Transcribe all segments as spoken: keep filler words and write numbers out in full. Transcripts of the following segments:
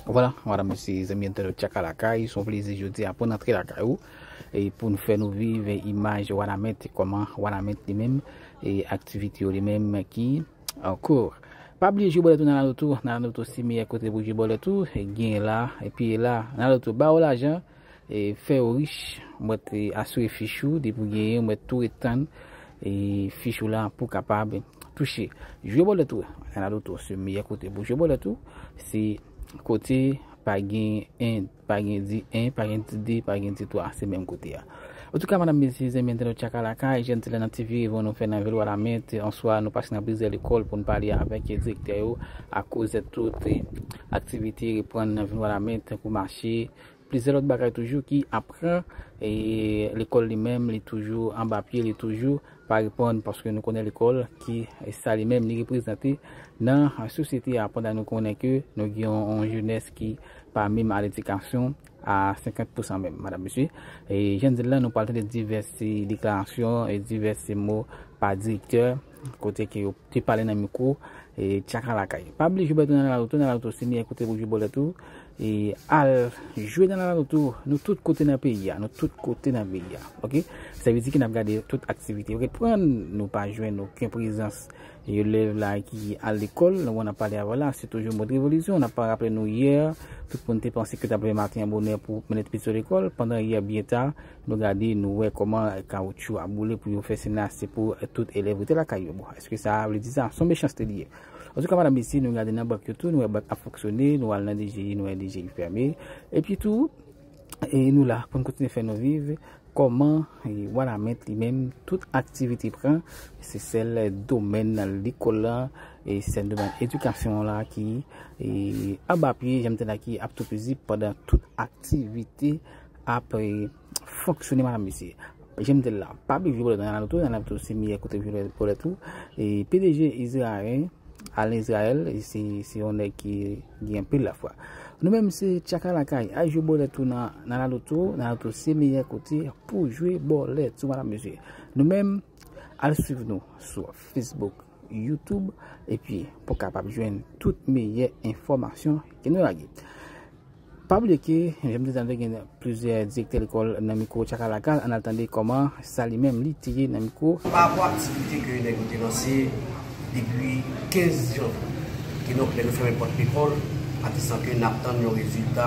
Vwala, madanm, mesye, zanmi entènot Tchaka Lakay, se yon plezi jodi a pou n antre lakay ou e pou n fè nou viv imaj Wanament, kòman Wanament li menm e aktivite yo li menm ki an kou. Pa bliye jwe bòlèt ou nan Laloto. Nan Laloto se meyè kote pou jwe bòlèt ou, e gen la epi la. Nan Laloto ba ou lajan, e fè yo rich. Mwen te asire fich ou, depi w genyen, mwen tou ret tann e fich ou la pou kapab touche. Jwe bòlèt ou nan Laloto se meyè kote pou jwe bòlèt ou. Se kote pa gen en, pa gen di en, pa gen di de, pa gen di twa, se menm kote a. Antouka, madanm, mesye, zanmi entènot Tchaka Lakay, jèn ti la nan T V, nou fè nan vil Wanament, answa nou pase nan plizyè lekòl pou n pale avèk direktè yo akoz tout e aktivite reprann nan vil Wanament, tankou mache, plizyè lòt bagay toujou ki ap pran e lekòl li menm, li toujou anba pye, li toujou pa reponn, paske nou konnen lekòl ki e sa li menm li reprezante nan sosyete a, pandan nou konnen ke nou gen yon, yon jenès ki pa menm al edikasyon a senkant pousan menm, madanm, mesye. E jan di l la, nou pral tande divès e deklarasyon e divès e mo pa direktè, kote ke yo te pale nan mikwo e Tchaka Lakay. Pa bliye jwe bòlèt ou nan Laloto, nan Laloto se meyè kote pou jwe bòlèt ou. E al jwe nan Laloto, nou tout kote nan peyi a, nou tout kote nan peyi a. Oke? Sa vle di ke n ap gade tout aktivite yo ret pran, nou pa jwenn okenn prezans elèv la ki al lekòl, nou konn ap pale avè w la, se toujou mòd revolisyon. N ap raple nou yè, tout moun te panse ke t ap leve maten an bonè pou mennen pitit yo lekòl, pandan yè byen ta, nou gade, nou wè kòman kawotchou a boule pou yo fè sena, se pou tout elèv rete lakay yo. Bon, èske sa vle di sa? Se yon mechanste li ye. Antouka, madanm, mesye, nou gade nan bank yo tou, nou wè bank ap fonksyone, nou al nan D G I, nou wè D G I fèmen. Epi tou, e nou la pou n kontinye fè nou viv. Kòman e Wanament li menm, tout aktivite pran, se sèl domèn lekòl la, e sèl domèn edikasyon la ki e anba pye, jan m te la, ki ap tou pizib pandan tout aktivite ap e fonksyone, madanm, mesye. Jan m te la, pa bliye jwe bòlèt nan Laloto, nan Laloto se meyè kote pou jwe bòlèt ou. E P D G Israel, Al Israel, e se, se yon nèg ki gen anpil lafwa. Nou menm se Tchaka Lakay, al jwe bòlèt ou nan, nan Laloto, nan Laloto se meyè kote pou jwe bòlèt ou, madanm, mesye. Nou menm, al swiv nou sou Facebook, YouTube, epi pou kapab jwenn tout meyè enfòmasyon ke nou lage. Pa bliye ke, jan m te di, gen plizyè direktè lekòl nan mikwo Tchaka Lakay, ann al tande kòman sa li menm li te ye nan mikwo. Pa rapò aktivite ke nèg yo te lanse depi kenz janvye, kidonk nèg yo fèmen pòt lekòl, atisan ke n ap tann yon rezilta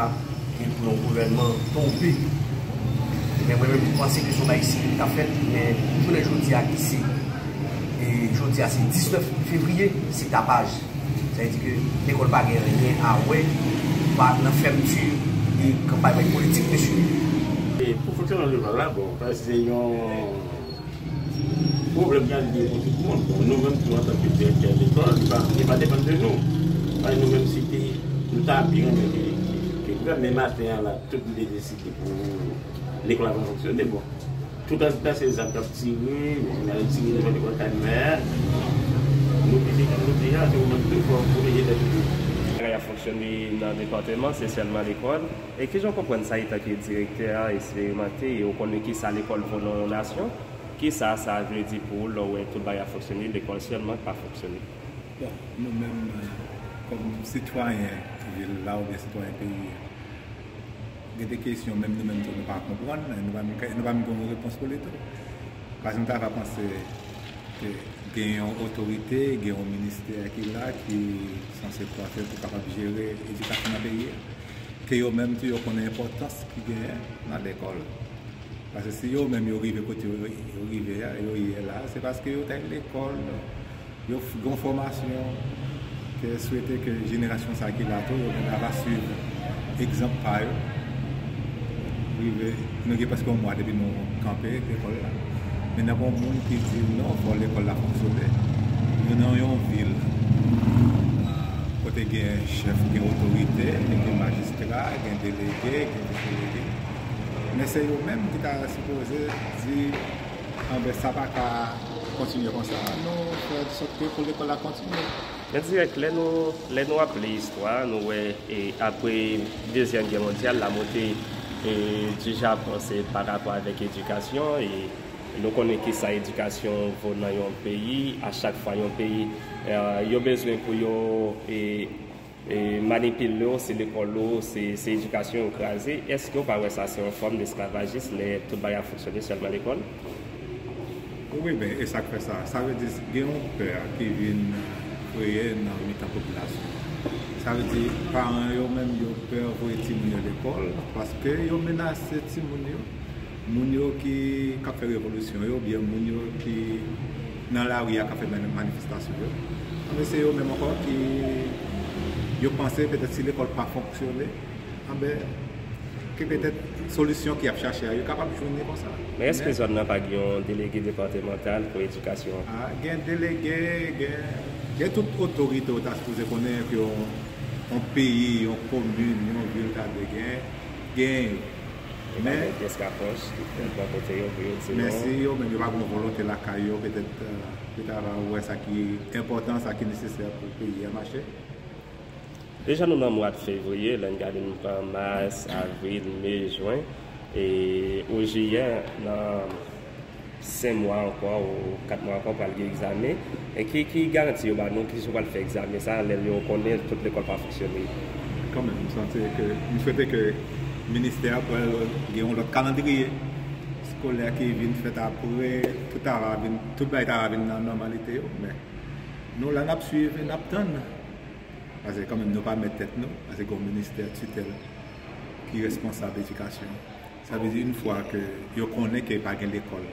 ki pou yon gouvènman tonbe. Men mwen menm, m panse ke se yon bagay serye ki t ap fèt, men jounen jodi a ki se, e jodi a se diznèf fevriye, se tapaj. Sa vle di ke lekòl pa gen anyen a wè pa nan fèmti de kanpay politik, mesye. E pou fonksyonman lekòl la, bon, sa se yon pwoblèm ki al gen pou tout moun. Bon, nou menm tou, antanke direktè lekòl, li pa, li pa depann de nou. Paske nou menm, si te, nou ta byen renmen ke, ke, ke demen maten an la, tout moun te deside pou lekòl la pa fonksyone, bon. Tout an se zam k ap tire, bon, y al tire nan lekòl Kalmè a. Nou oblije, nou oblije a, se moman tou fò pwoteje tèt nou. Bagay ap fonksyone nan depatèman, se sèlman lekòl. E kijan w konprann sa, etanke direktè a eksperimante, e w konnen kisa lekòl vo nan yon nasyon? Kisa sa vle di pou ou lè w wè tout bagay ap fonksyone, lekòl sèlman k pa fonksyone? Bon, nou menm, kòm sitwayen vil la oubyen sitwayen peyi a, gen de kesyon menm nou menm tou nou pa konprann, nou pa menm, nou pa menm gen yon repons pou li tou. Paske nou ta va panse ke gen yon otorite, gen yon ministè ki la, ki sanse pwòte pou kapab jere edikasyon nan peyi a, ke yo menm tou yo konnen enpòtans ki genyen nan lekòl. Paske si yo menm yo rive kote yo, yo rive a, yo ye la, se paske yo t al lekòl, yo f-, gen yon fòmasyon, ke swete ke jenerasyon sa ki la tou, yo menm va swiv egzanp pa yo. Rive, nou gen prèske yon mwa depi nou kanpe lekòl la. Men nan gen yon moun ki di non, fò lekòl la fonksyone. Nou nan yon vil, ah, kote gen chèf, gen otorite, gen majistra, gen delege, gen vis-delege. Men se yo menm ki ta sipoze di, anben, sa pa ka kontinye konsa. Nou fè de sòt ke pou lekòl la kontinye. Men dirèk, lè nou, lè nou ap li istwa, nou wè, e, apre Dezyèm Gè Mondyal, la montée, e, du Japon, se pa rapò avèk edikasyon, e nou konnen kisa edikasyon vo nan yon peyi. A chak fwa yon peyi, e, yo bezwen pou yo, e, E manipile w, se lekòl ou, se, se edikasyon yo kraze. Èske w pa wè sa se yon fòm desklavajis lè tout bagay ap fonksyone sèlman lekòl? Wi, ben, e sa k fè sa. Sa vle di gen yon pè ki vin kreye nan mitan popilasyon an. Sa vle di paran yo menm yo pè voye timoun yo lekòl paske yo menase timoun yo. Moun yo ki k ap fè revolisyon yo, oubyen moun yo ki nan lari a k ap fè manifestasyon yo, anben se yo menm ankò ki yo panse petèt si lekòl pa fonksyone, anben ke petèt solisyon ki ap chache a yo kapab jwenn li konsa. Men èske zòn nan pa gen yon delege depatmantal pou edikasyon? Ah, gen delege, gen, gen tout otorite ou ta sipoze konnen ke yon, yon peyi, yon komin, yon vil ta dwe gen, gen yo. Men gen pyès ka pòch ki pran kote yo pou yo di non. Men si yo menm yo pa gen yon volonte lakay yo, petèt yo ta va wè sa ki enpòtan, sa ki nesesè pou peyi a mache. Deja nou nan mwa fevriye, lè n gade nou pran mas, avril, me, jwen, e o jiyè nan senk mwa ankò ou kat mwa ankò pral gen egzamen. E ki, ki garanti yo ba nou ki jou pral fè egzamen sa lè yo konnen tout lekòl pa fonksyone? Kanmenm, m santi ke, m swete ke ministè a pral gen yon lòt kalandriye eskolè ki vin fèt apre, tout ta va vin, tout bagay ta va vin nan nòmalite yo, men nou la n ap swiv e n ap tann. Paske kanmenm nou pa mèt tèt nou, paske gen yon ministè titèl ki responsab edikasyon. Sa vle di yon fwa ke yo konnen ke pa gen lekòl,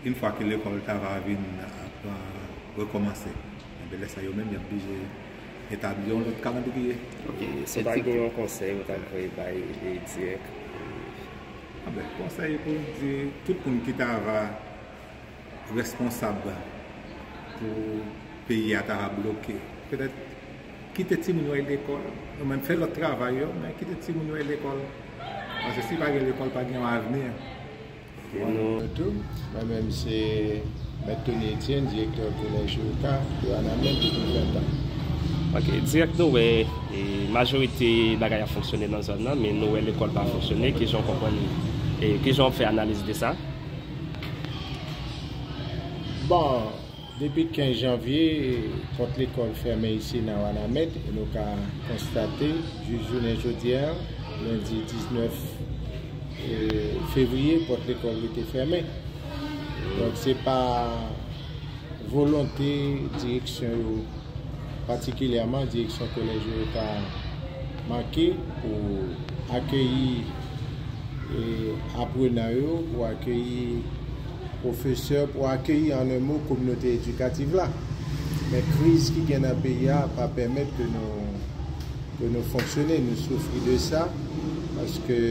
yon fwa ke lekòl ta va vin ap rekòmanse, enben lè sa yo menm y ap blije etabli yon lòt kalandriye. Ok, si w ta gen yon konsèy ou ta voye bay dirèk? Anben konsèy pou m di tout moun ki ta va responsab pou peyi a ta va bloke. Petèt kite timoun yo al lekòl, yo menm fè lòt travay yo, men kite timoun yo al lekòl. Paske si pa gen lekòl, pa gen yon avni. Mwen tou, mwen menm se Mèt Tony Etienne, direktè kolèj Oka de Wanament depi ven tan. Ok, dirèk nou wè e, majorite bagay ap fonksyone nan zòn nan, men nou wè lekòl pa fonksyone, kijan w konprann e kijan w fè analiz de sa? Bon, depi kenz janvye, pòt lekòl fèmen isi nan Wanament e nou ka konstate jis jounen jodi a, lendi diznèf fevriye, pòt lekòl rete fèmen. Donk se pa volonte direksyon yo, patikilyèman direksyon kolèj yo ta manke pou akeyi e, aprenan yo, pou akeyi pwofesè, pou akeyi an en mo kominote edikatif la. Men kriz ki gen nan peyi a pa pèmèt ke nou ke nou fonksyone, nou soufri de sa, paske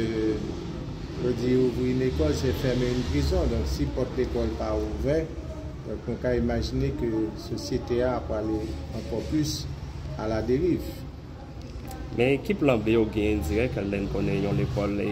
yo di ouvri yon lekòl se fèmen yon prizon. Donk si pòt lekòl pa ouvè, donk nou ka imajine ke sosyete a ap prale ankò plis a la deriv. Men ki plan B yo gen dirèk lè n konnen yon lekòl e,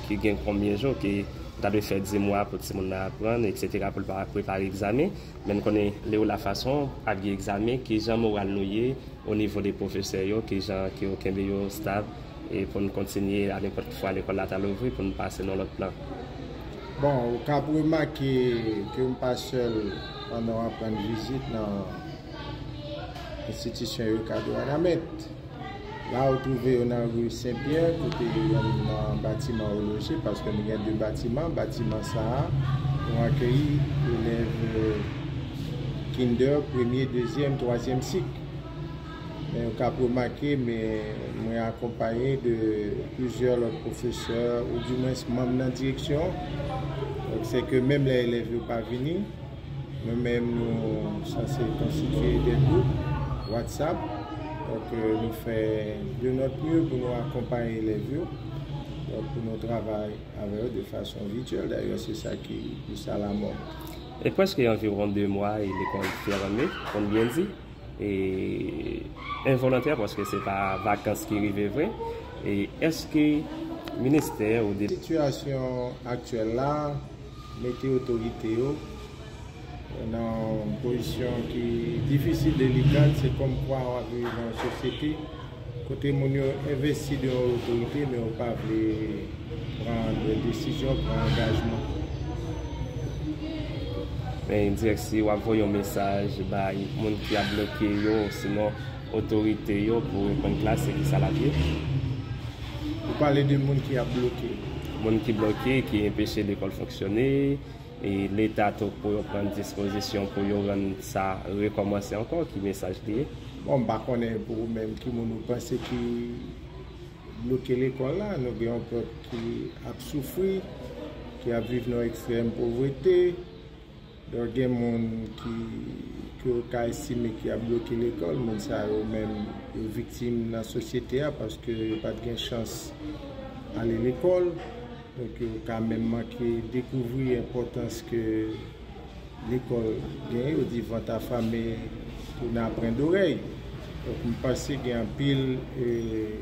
ki gen konbyen jou ki ta dwe fè di mwa pou timoun nan aprann, etsetera, pou l pa prepare egzamen? Men n konnen lè ou la fason ap gen egzamen, kijan moral nou ye o nivo de pwofesè yo, kijan ke yo kenbe yo stab e pou n kontinye a nenpòt ki fwa lekòl la ta louvri pou n pase nan lòt plan? Bon, ou kab remake ke m pa sèl pandan w ap rann vizit nan enstitisyon yo ka de Wanament. La ou twouve yo nan ri Sen Pyè, kote yonn nan batiman yo loje, paske nou gen de batiman. Batiman sa a, nou akeyi elèv kinder, premye, dezyèm, twazyèm sik. Men ou kab remake, men mwen akonpaye de plizyè lòt pwofesè, oudimwens manm nan direksyon. Donk, se ke menm lè elèv yo pa vini, nou menm nou sanse konstitye de gwoup WhatsApp. Donk, nou fè de nòt mye pou nou akonpaye elèv yo. Donk, pou nou travay avè yo de fason vityèl. Dayè, se sa ki plis alamòd. E prèske anviwon de mwa e lekòl fèmen, pou n byen di. E envolontè, paske se pa vakans ki rive vre. E èske ministè ou de. Sitiyasyon aktyèl la mete otorite yo nan yon pozisyon ki difisil, delikat. Se kòmkwa w ap viv nan yon sosyete kote moun yo envesti de yon otorite, men yo pa vle pran de desizyon, pran angajman. Men dirèk, si w ap voye yon mesaj bay moun ki ap bloke yo, sinon Otorite yo pou reprann klas, se kisa l ap ye? Ou pale de moun ki ap bloke. Moun ki bloke, ki enpeche lekòl fonksyone, e Leta tou pou yo pran dispozisyon pou yo rann sa rekòmanse ankò, ki mesaj li ye? Bon, m pa konnen pou ou menm ki moun ou panse ki bloke lekòl la. Nou gen yon pèp ki ap soufri, ki ap viv nan ekstrèm povrete. Donk, gen moun ki, ke w ka estime ki ap bloke lekòl. Moun sa yo menm, yo viktim nan sosyete a paske yo pa t gen chans ale lekòl. Donk, yo ka menm manke dekouvri enpòtans ke lekòl genyen. Yo di vant afame tourne à pran dorèy. Donk, m panse gen anpil, eh,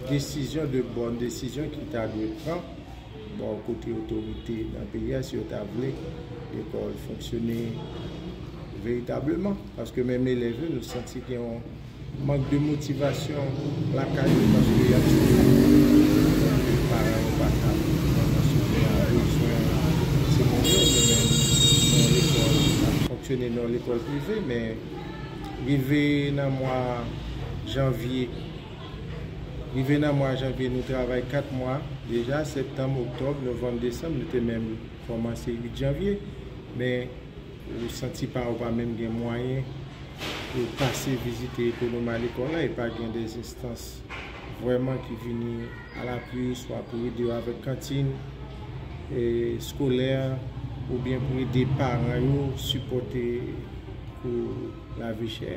desizyon, de bòn desizyon ki ta dwe pran bò kote otorite nan peyi a, si yo ta vle lekòl fonksyone veritableman. Paske menm elèv yo, nou santi gen yon mank de motivasyon lakay yo, paske y ap soufri. Paran yo pa ka pran nan sou tè a bezwen timoun yo, yo menm nan lekòl, ap fonksyone nan lekòl prive, men rive nan mwa janvye, rive nan mwa janvye, nou travay kat mwa deja, septanm, oktòb, novanm, desanm, nou te menm kòmanse uit janvye, men ou santi pa, ou pa menm gen mwayen pou pase vizite ekonòm a lekòl la, e pa gen de enstans vrèman ki vini alapui, swa pou ede yo avèk kantin, e, eskolè, oubyen pou ede paran yo sipòte kou lavi chè.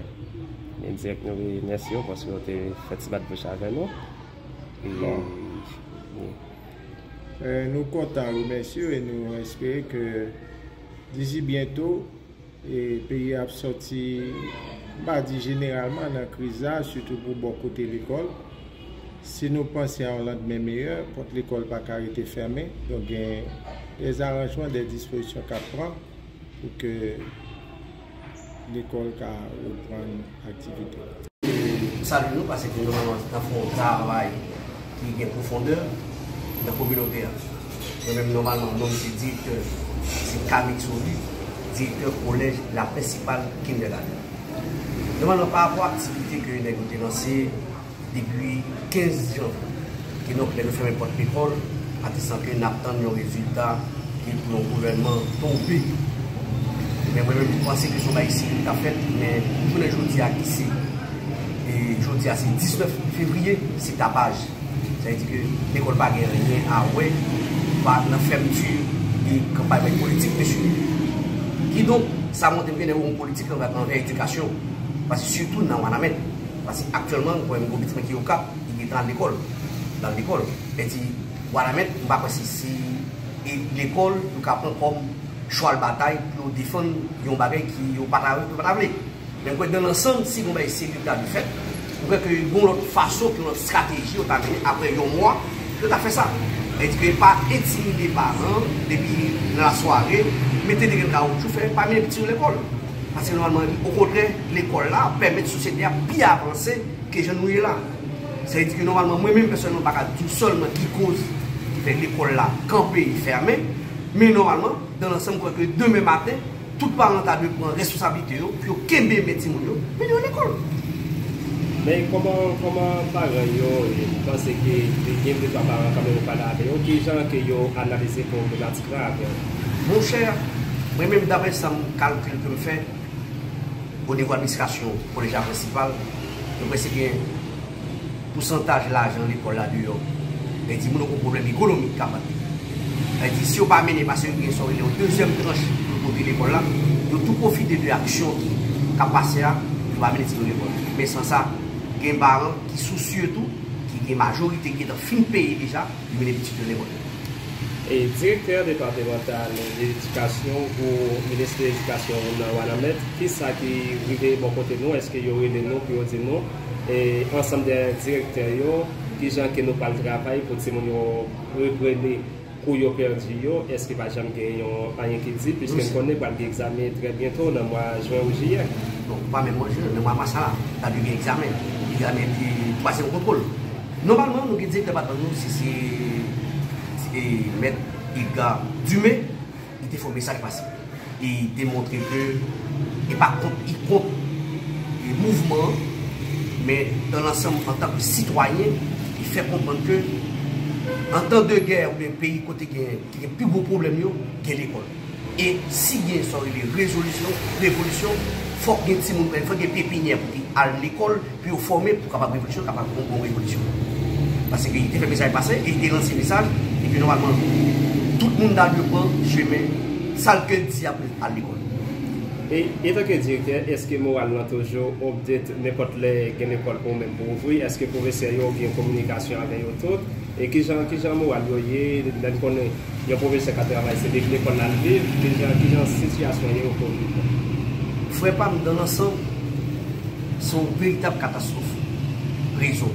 Men dirèk nou remèsye w paske w te fè ti bat bouch avè nou. E, bon. Wi. E, nou kontan remèsye w e nou espere ke d'ici bientôt, e peyi a ap sòti, m pa di jeneralman nan kriz la, sitou pou bò kote lekòl. Si nou panse a yon landmen meyè, pòt lekòl pa ka rete fèmen. Donk, gen de zaranjman, de dispozisyon k ap pran pou ke lekòl ka reprann aktivite. M salye nou paske nòmalman n ap fè yon travay ki gen pwofondè nan kominote a. Mwen menm, nòmalman, non m se direktè, se Camille Sauly, direktè kolèj La Principale Kindergarten. Nòmalman, pa rapò a aktivite ke nèg yo te lanse depi kenz janvye, kidonk lè nou fèmen pòt lekòl, atisan ke n ap tann yon rezilta ki pou yon gouvènman tonbe. Men mwen menm, m panse ke se yon bagay serye ki t ap fèt, men jounen jodi a ki se, e jodi a se diznèf fevriye, se tapaj. Sa vle di ke lekòl pa gen anyen a wè pa nan fèmti de kanpay politik, mesye. Kidonk, sa montre m gen de yon politik anvè, anvè edikasyon. Paske sitou nan Wanament. Paske aktyèlman, mwen, m gen yon pitit mwen ki Okap, li gentan al lekòl. L al lekòl. Li di, Wanament, m pa kwè si se, e lekòl, yo ka pran kòm chwal batay pou yo defann yon bagay ki yo pa ta, yo pa ta vle. Men m kwè, dan lansanm, si gon bagay serye ta dwe fèt, m kwè ke gon lòt fason, ke yon lòt estrateji yo ta mennen apre yon mwa, yo ta fè sa. Sa vle di ke pa entimide paran, depi nan lasware, mete de grenn kawotchou, fè pa mennen pitit yo lekòl. Paske nòmalman, okontrè, lekòl la pèmèt sosyete a pi avanse ke jan nou ye la. Sa vle di ke nòmalman, mwen menm pèsonèlman, m pa ka di w sèlman ki koz ki fè lekòl la kanpe e fèmen, men nòmalman, dan lansanm, m kwè ke demen maten, tout paran ta dwe pran responsablite yo pou yo kenbe men timoun yo, mennen yo lekòl. Men kòman, kòman paran yo, e, m panse ke gen de twa paran kanmenm ou pale avè yo, kijan ke yo analize pwoblematik la avè w? Monchè, mwen menm, daprè sa m kalkil ke m fè, o nivo administrasyon kolèj la prensipal, nou prèske gen pousantaj lajan lekòl la deyò. Sa vle di, moun yo gen pwoblèm ekonomik k ap bat. Sa vle di, si yo pa mennen, paske yo gen sa yo rele yon dezyèm tranch pou yo pote lekòl la, yo tou pwofite de aksyon ki, k ap pase a, pou yo pa mennen timoun lekòl. Men san sa, gen paran ki sousye tou, ki gen majorite ki gentan fin peye deja, yo mennen pitit yo lekòl. E direktè depatèmantal edikasyon ou minis edikasyon nan Wanament, kisa ki rive bò kote nou? Èske yo rele nou pou yo di nou, e ansanm de direktè yo, kijan ke nou pral travay pou timoun yo reprene kou yo pèdi yo? Èske pa janm gen yon anyen ki di, piske n konnen pral gen egzamen trè byento nan mwa jen ou jiyè? Non, pa menm mwa jen, nan mwa mas la, ta dwe gen egzamen. Egzamen de twazyèm kontwòl. Nòmalman, nou gen direktè patwon nou, se, se, e, mèt Edgar Dumé, li te fè yon mesaj pase. E li te montre ke e pa kont, li kont mouvman an, men nan lansanm, antanke sitwayen, li fè konprann ke an tan de gè oubyen peyi kote gen, ki gen pi gwo pwoblèm yo, gen lekòl. E si gen sa yo rele rezolisyon, revolisyon, fòk gen timoun, fòk gen pepinyè pou ki al lekòl, pou yo fòme, pou kapab revolisyon, kapab yon bon revolisyon. Paske li te fè mesaj pase, e li te lanse mesaj, e ke nòmalman, tout moun ta dwe pran chemen, sa l ke l di apre al lekòl. E, etanke direktè, èske moral lan toujou update nenpòt lè gen lekòl pou ou menm pou ouvri? Èske pwofesè yo gen kominikasyon avè yo tout? E kijan, kijan moral yo ye? Lè n konnen yon pwofesè ka travay, se depi lekòl la l viv, kijan, kijan sitiyasyon ye okontri? Frè pa m, nan lansanm, se yon veritab katastwòf. Rezon.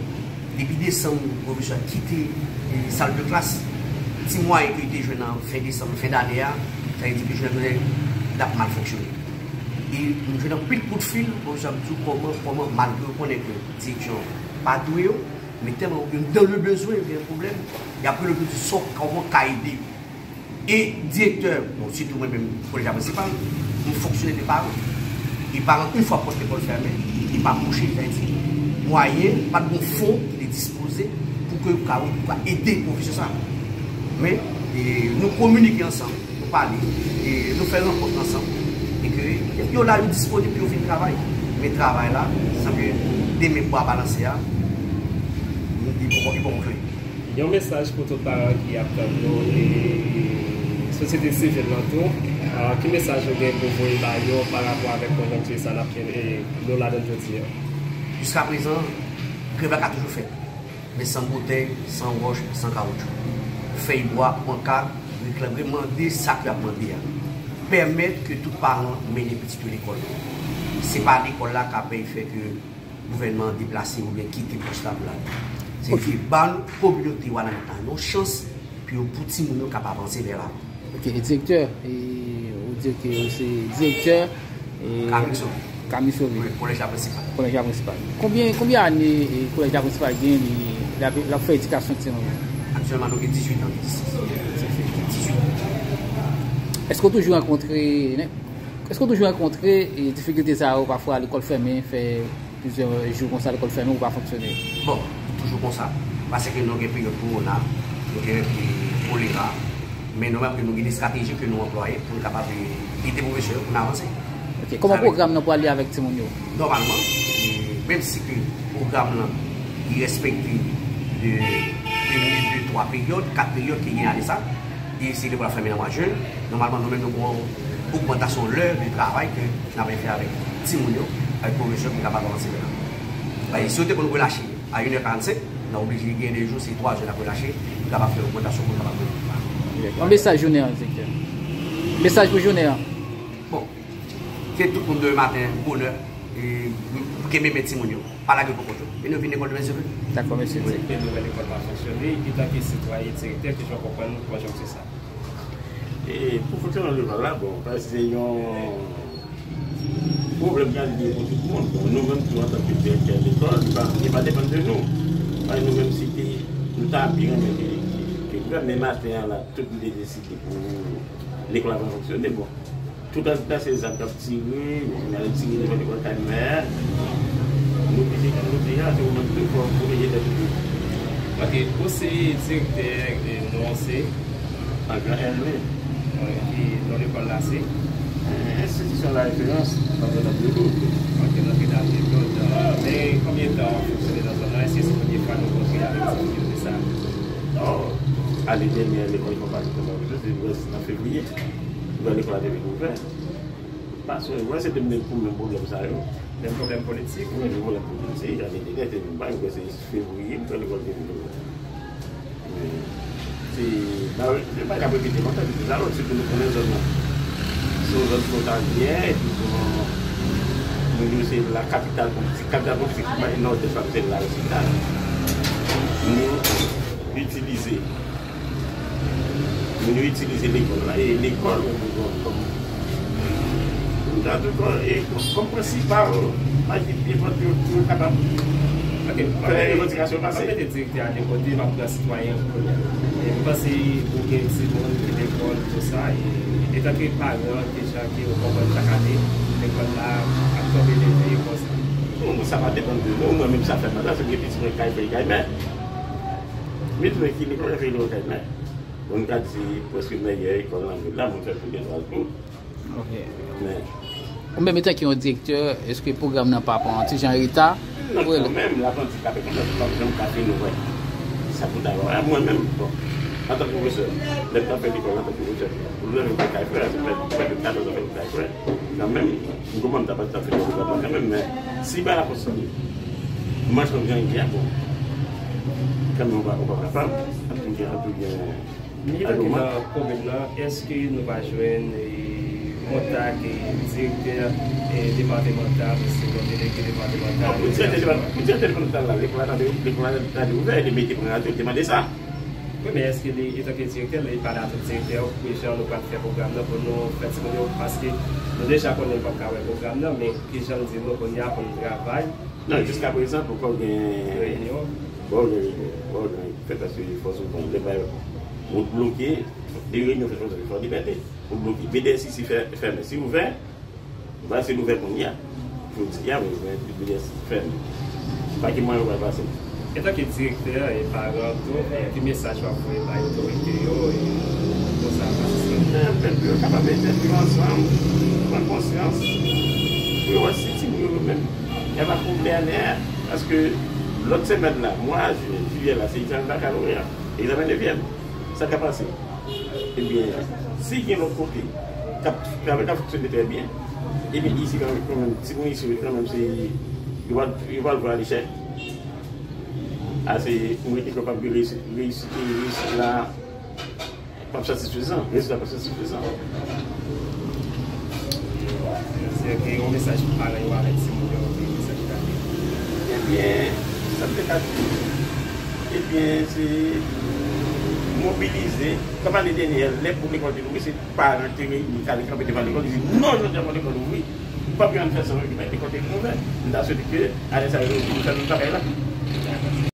Depi desanm, pwofesè a kite e, sal de klas. Ti mwayen ke li te jwenn nan fen desanm, fen dane a, sa vle di ke jounen jodi a, l ap mal fonksyone. E nou jwenn anpil kout fil, pwofesè ap di w kòman, kòman, malgre yo konnen ke direksyon pa dwe yo, men tèlman yo dans le besoin, yo gen pwoblèm, y ap rele yo pou di sa w, kòman w ka ede yo. E direktè, bon, sitou mwen menm, kolèj la prensipal, m fonksyone de paran. E paran, yon fwa pòt lekòl fèmen, li pa bouche, sa vle di, mwayen, pa t gon fon ki te dispoze pou ke yo ka, pou ka ede pwofesè sa. Men, e, nou kominike ansanm, nou pale, e nou fè rankont ansanm, e ke yo la, yo disponib pou yo vin travay. Men travay la, sanble demen bwa balanse a, li poko, li poko klè. Yon mesaj pou tout paran ki ap tann nou e sosyete sivil lan tou. Ah, ki mesaj ou gen pou voye ba yo pa rapò avèk konjonkti sa n ap, e, nou ladan jodi a? Jiskaprezan, grèv la ka toujou fèt, men san botèy, san wòch, san kawotchou. Fèy bwa, pankart, reklam, mande sa ke y ap mande a. Pèmèt ke tout paran mennen pitit yo lekòl. Se pa lekòl la k ap fè ke gouvènman an deplase oubyen kite pòs la pou l ale. Se ke ban kominote Wanament la yon chans pou yo, pou timoun yo kapab avanse vè lavan. Ok, e direktè, e, ou di ke ou se direktè e, Camille Sauvé. Camille Sauvé. Wi, kolèj la prensipal. Kolèj la prensipal. Konbyen, konbyen ane e, kolèj la prensipal gen li, l ap, l ap fè edikasyon timoun yo? Aktyèlman, nou gen dizuit an. Dizuit. Èske w toujou rankontre, èske w toujou rankontre e, difikilte sa yo pafwa lekòl fèmen, fè plizyè jou konsa lekòl fèmen ou pa fonksyone? Bon, toujou konsa. Paske nou gen peryòd kowona, nou gen kolera, men nou menm ke nou gen de estrateji ke nou anplwaye pou nou kapab ede pwofesè yo pou n avanse. Ok, kòman pwogram nan pwale avèk timoun yo? Nòmalman, e, menm si ke pwogram lan li respekte de, de, de twa peryòd, kat peryòd ki gen ane sa, e si lekòl ap fèmen nan mwa jen, nòmalman nou menm nou gen yon ogmantasyon lè de travay ke n ap fè avèk timoun yo, avèk pwofesè pou n kapab avanse vè lavan. Paske si yo te konn relache a inè karannsenk, n a oblije gen de jou se twa zè n ap relache, pou n kapab fè ogmantasyon pou n kapab. Yon mesaj jounen an, direktè. Mesaj pou jounen an. Bon, ke tout moun demen maten bonè, e kenbe men timoun yo, pa lage kokot yo. Men yo vin lekòl demen si Dye vle. Dakò, mèsi. Ke nouvèl lekòl pa fonksyone, etanke sitwayen direktè, kijan w konprann konjonkti sa? E pou fonksyonman lekòl la, bon, paske se yon pwoblèm k ap gen pou tout moun. Bon, nou menm tou antanke direktè lekòl, li pa, li pa depann de nou. Paske nou menm si te, nou ta byen renmen ke, ke, ke gouvènman maten an la, tout moun te deside pou lekòl la pa fonksyone. Bon, tout an se zam k ap tire, bon, y al tire devan lekòl Kalimè. Nou piti, nou piti a, se moman de fò pwoteje tèt nou. Ok, ou se direktè, e, non se? André Hermé. Wi, ki non lekòl la se? Enstitisyon la referans, Notre-Dame de Lourdes. Ok, Notre-Dame de Lourdes. Men konbyen tan w ap fonksyone nan zòn nan? Èske se premye fwa nou kontre avèk timoun yo de sa? Oh, ane dènyè, lekòl pa t kòmanse, se nan fevriye. Lè lekòl la te vin ouvè. Paske, mwen se te menm pou menm pwoblèm sa yo. Menm pwoblèm politik? Wi, menm pwoblèm politik. Ane dènyè, te vin ba, mwen se fevriye, lè lekòl te vin ouvè. Men, se, se pa ka repete lontan, depi la lòt, sitou nou konnen zòn nan. Se yon zòn fwontalyè, epi bon, nou di se la kapital politik. Kapital politik, Nòdès la, se la osi. Nou itilize, nou itilize lekòl la, e lekòl, bon, kòm, kòm, e kòm, kòm prensipal, pa ki devan yo, yo kapab fè revandikasyon pase. Mete direktè a de kote, m ap pran sitwayen an pou kounye a. E m panse ou gen timoun ki lekòl, tou sa, e etanke paran, kijan ke ou konprann chak ane, lekòl la ap tonbe leve konsa? Bon, sa pa depann de nou, mwen menm sa fè m la, se gen pitit mwen k al fè l kay mè. Pitit mwen ki lekòl, fè l kay mè. Bon, nou ka di, prèske mèyè ekòl nan vil la, mwen fè l pou de twa jou. Ok. Men, ou menm, etanke yon direktè, èske pwogram nan pa pran yon ti jan reta? Non, kanmenm, l ap andikape konsa, se pa janm ka fini wè. Sa pou ta wè. Mwen menm, bon, antanke pwofesè, lè m t ap fè lekòl antanke pwofesè, pou leve m te kay frè, se fè, fè de katòz an fè m te kay frè. Kanmenm, m konprann m ta pa t ap fini wè kanmenm, men si bagay la kontinye, manch nan jan li ye a, bon, kanmenm, ou pa, ou pa kapab, ap tou gen, ap tou gen. Milita ki nan komin nan, èske nou pa jwenn, e, kontak, e, direktè, e, depatemantal, osnon delege depatemantal? Non, pou direktè depa-, pou direktè depatemantal la, lekòl la ta dwe, lekòl la ta dwe ouvè, li mete pran radyo, li te mande sa. Wi, men èske li, etanke direktè, li pale a tout direktè yo, pou ki jan nou pral fè pwogram nan pou nou fè timoun yo, paske nou deja konnen nou p ap ka wè pwogram nan, men ki jan l di nou kounye a pou nou travay? Non, jiskaprezan, poko gen reyinyon. Poko gen reyinyon. Poko gen reyinyon fèt paske fò souvan, lè pa wout bloke, de reyinyon fèt fò Liberté. Wout bloke. B D S isi fè-, fèmen. Si ouvè, ba se l ouvè kounye a. Jodi a, men, men, B D S fèmen. Pa ki mwayen yo pral pase. Etanke direktè e paran tou, e ki mesaj w ap voye bay otorite yo, e konsa, pa sispann. Pèp yo kapab mete tèt yo ansanm, pran konsyans, pou yo wè si timoun yo menm y ap akouvè anè a, paske lòt semèn la, mwa jen, jiyè la, se egzamen bakaloreya, egzamen nevyèm. Sa ka pase. Ebyen, si gen lòt kote k ap travay, k ap fonksyone trè byen, ebyen, isi kanmenm, kanmenm, timoun isi yo kanmenm, se, yo pral, yo pral vwa lechèk. Ase, mwen te kapab gen reyisi, reyisi, reyisi la. P ap satisfezan, rezilta p ap satisfezan. Se gen yon mesaj pou paran yo avèk timoun yo, yon mesaj gade. Ebyen, sa m te ka di, ebyen, se mobilize. Kòm ane dènye, lè pou lekòl te louvri, se paran ki te reyini, k ale kanpe devan lekòl, ki di, "Non, jodi a pou lekòl louvri, m p ap gen ann fè san lekòl te louvri." M ta swete ke ane sa yo, nou fè menm bagay la.